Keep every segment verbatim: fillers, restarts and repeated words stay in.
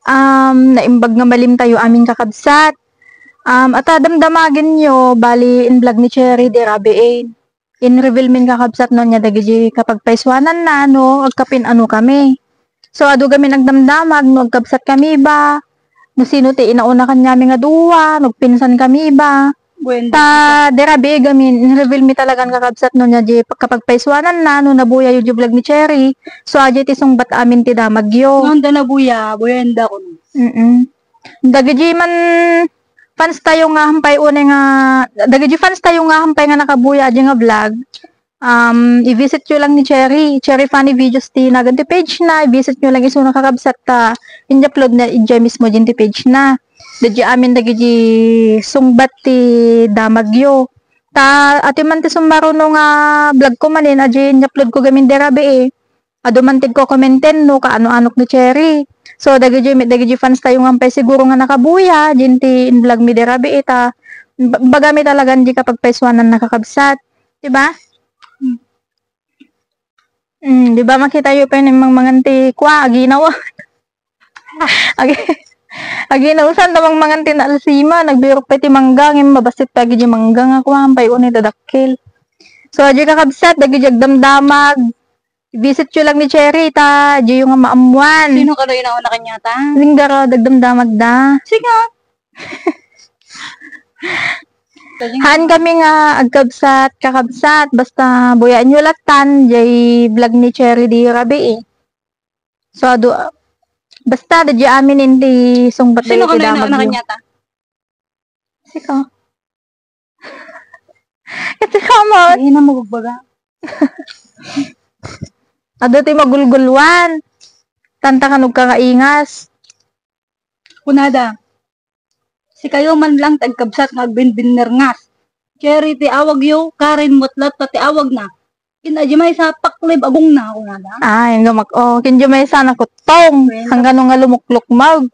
Um, naimbag nga malimtayo amin, kakabsat. Um, ata damdamagenyo, bali, in-vlog ni Cherry di rabii. In-reveal min, kakabsat, no, nia dagiti kapagpaisuananna, no, agkapin-ano kami. So, adu gamin agdamdamag, no, agkabsat kami ba, no, sino ti inauna kaniami nga dua, no, agpinsan kami ba. Bueno. Ta, di rabii gamin, in-reveal mi talagan, kakabsat, no, nia di kapagpaisuananna, no, nabuyayo di vlog ni Cherry. So, adi ti sungbat amin ti damagyo. No, anda nabuya, buyaenda kuno. Mm-mm. Dagiti man fans tayo nga hampay unay nga, dagiti fans tayo nga hampay nga nakabuya adi nga vlog, um, i-visit yo lang ni Cherry, Cherry Funny Videos ti nagan ti page na, i-visit yo lang isuna, kakabsat, ta in-upload na idiay mismo din ti page na. Dagiti amin dagiti sungbat ti damagyo. Ta, ati man ti summaruno nga vlog ko manen, adi in-upload ko gamin di rabii. Adu man ti kokomenten no kaano-anok ni Cherry. So, dagiti met, dagiti fans tayo nga hampay siguro nga nakabuya, din ti in-vlog mi di rabii ta, ba-, bagami talagan di kapagpaisuanan, nakakabsat. Di ba? Mm, di ba makita yo pa yung mangmangan ti kwa, aginaw. Agi-, aginaw, saan na mangmangan ti naalsima, nagbirok pa ti mangga, ngem mabasit pa agi di mangga nga kwa, hampay unay dadakkel. So, adi kakabsat, dagiti agdamdamag, visit yo lang ni Cherry, ta, diyo nga maammuan. Sino kada inauna kaniata? Singgara, dagdamdamag da. Sige. Haan kami nga agkabsat, kakabsat, basta buyaen yo latan, jay vlog ni Cherry di rabii. So, adu, basta, da jay amin inti sungbat. Sino kada inauna kaniata? Sika. Iti kamot. Ay, ina mo, gugbaga. Adu ti magulgulwan. Tanta ka nagkakaingas. Kunada, sikayo man lang ti agkabsat nga agbinbinnerngas. Cherry ti awagyo, Karen met latta ti awagna. Kin adi maysa paklib agungna, kunada. Ay, ang gamak-, oh, kin di maysa nakuttong. Bueno. Hanggang nga lumuklukmag.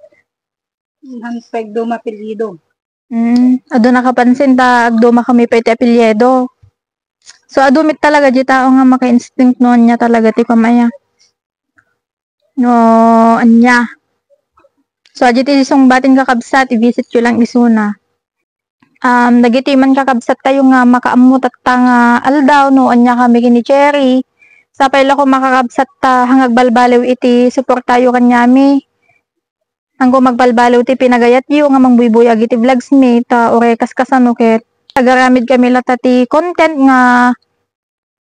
Hangpeg do mapilido. Mm, adu nakapansin ta agduma kami pa iti apelyido. So, adu met talaga di tao nga maka-instinct no ania talaga ti pamaya. No ania. So, adi ti sungbaten, kakabsat, i-visit yo lang isuna. Um, dagiti man kakabsat tayo nga makaammo tatta nga aldaw no ania kami ken ni Cherry. Sapay la koma, kakabsat, ta hangagbalbaliw iti suportayo kaniami. Anggo magbalbaliw ti pinagayatyo nga mangbuybuy iti vlogs mi, ta uray kaskasano ket agaramid kami latta ti content nga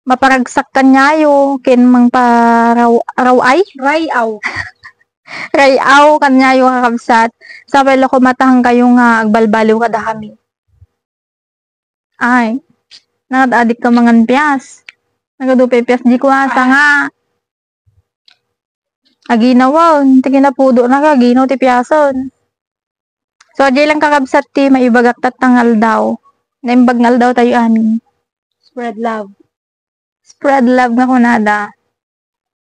maparagsak kaniayo ken mangparaw-, raw-ay? Rayaw. Rayaw kaniayo, kakabsat. Sapay la koma ta hangkayo nga agbalbaliw kadakami. Ay, nagad-adik ka mangan pias. Nagadu pay pias di kuasa nga. Aginawan, ti kinapudo na ka, aginaw ti piasan. So, adi lang, kakabsat, ti maibagak tatta nga aldaw. Naimbag nga aldaw tayo amin. Spread love. Spread love nga kunada.